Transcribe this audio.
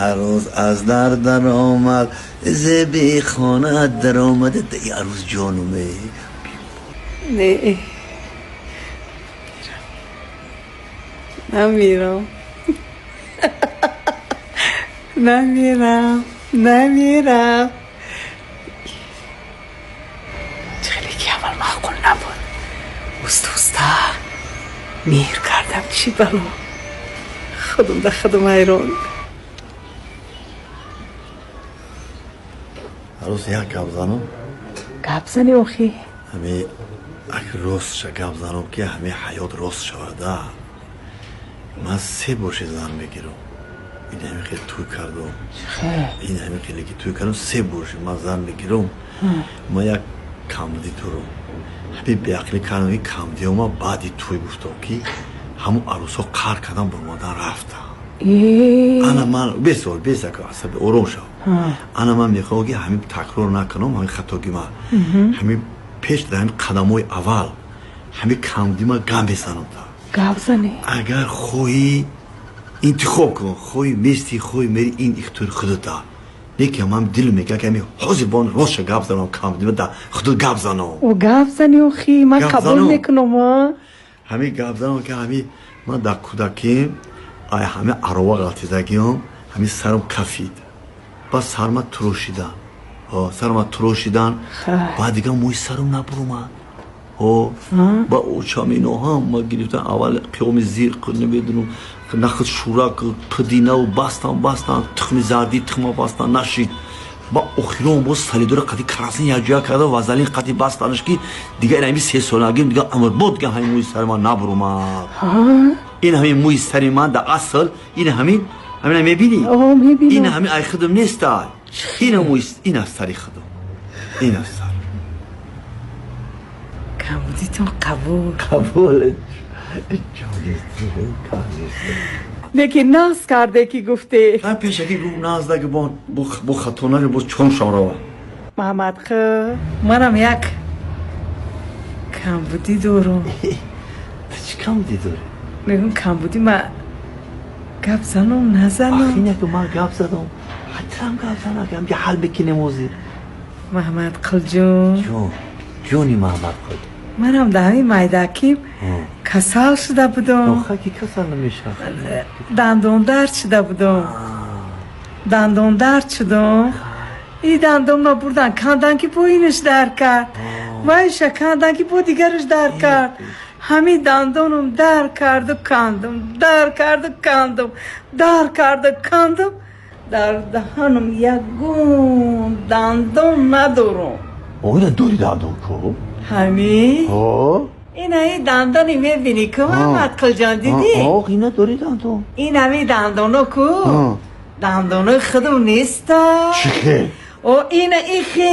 Арӯс аз дар даромад, зеби хона даромад. Арӯс ҷонуме. Не, намирам, намирам, намирам. Хеле ки аввал маъқул набуд, уста уста меҳр кардам. Чӣ бало, худум да худум ҳайрон. Арӯс, як гап занам. Гап зани охи. Ҳами ак ростша гап занам, ки ҳами ҳаёт рост шавада. Ман се боши зан мегирам. Ин ҳами хел тӯй кардам, ин ҳами хеле ки тӯй кардам, се боши ман зан мегирам. Ман як камдӣ дорам. Ҳами беақлӣ кардам, ки камдиёма баъди тӯй гуфтам, ки ҳамун арӯсҳо қар кардам, баромадан рафтам. Ана ман бесол бесака асаби ором шав. Ана ман мехоҳам, ки ҳамин такрор накунам ҳамин хатоги ман. Ҳамин пеш дар ҳамин қадамҳои аввал ҳамин камдима гап мезанам та. Гап зани. Агар хоҳӣ, интихоб кун, хоҳӣ мести, хоҳӣ мери, ин ихтиёри худата. Лекин ман дил мегӯяд, ки ҳамин ҳозир бон ростша гап занам, камдима да худат гап занам. О, гап зани охи, ман Гап қабул занам. мекунам. А ҳамин гап занам, ки ҳамин ман дар кӯдаким ай ҳамин арова ғалтидагиём, ҳамин сарам кафид, баъд сарма турошидан, сарма турошидан. Баъд дигар мӯи сарам набуромад. Ба очам ино ҳама гирифтан, аввал қиёми зир, намедунам, нахуд шӯрак, пудинаву бастан, бастан, тухми зардӣ, тухма бастан, нашид. Ба охирон боз солидора қади красин якҷоя карда, вазалин қади бастанаш, ки дигар ин ҳами сесолагим, дигар амрбод, дигар ҳамин мӯи сари ман набуромад. Ин ҳамин мӯи сари ман дар асл ин ҳамин ҳамина мебинӣ? О, мебинам. Ин ҳамин ай худам неста, ин мӯи ин аз сари худам, ин аз сар. Камбудитон қабул. Қабул. Лекин нағз карде, ки гуфте. Ҳам пешакӣ гуфт, наздаги бо хато нари, боз чон шаврава. Маҳмадқи, манам як камбудӣ дорум. Чӣ камбудӣ дорӣ? Мегӯм, камбудӣ ма гап занам, назанам? Ахи, ки ман гап задам, ҳатирам гап занам, ки ҳал бикунем ҳозир. Маҳмадқилҷон. Ҷон, ҷони Маҳмадқил. Манам дар ҳамин майдаким касал шуда будам. Охир ки касал намешавад. Дандондард шуда будам, дандондард шудам. И дандонма бурдан, кандан, ки бо инаш дард кард, вайша кандан, ки бо дигараш дард кард. Ҳамин дандонам дард карду кандум, дард карду кандум, дард карду кандум. Дар даҳанам ягон дандон надорам. Оина дори дандон ку. Ҳамин инаи дандони мебинӣ ку, Маҳмадқилҷон, дидӣ? Ох, ина дори дандон. Ин ҳами дандоно ку, дандонои худам неста. Чӣ хел? О, ина ихе.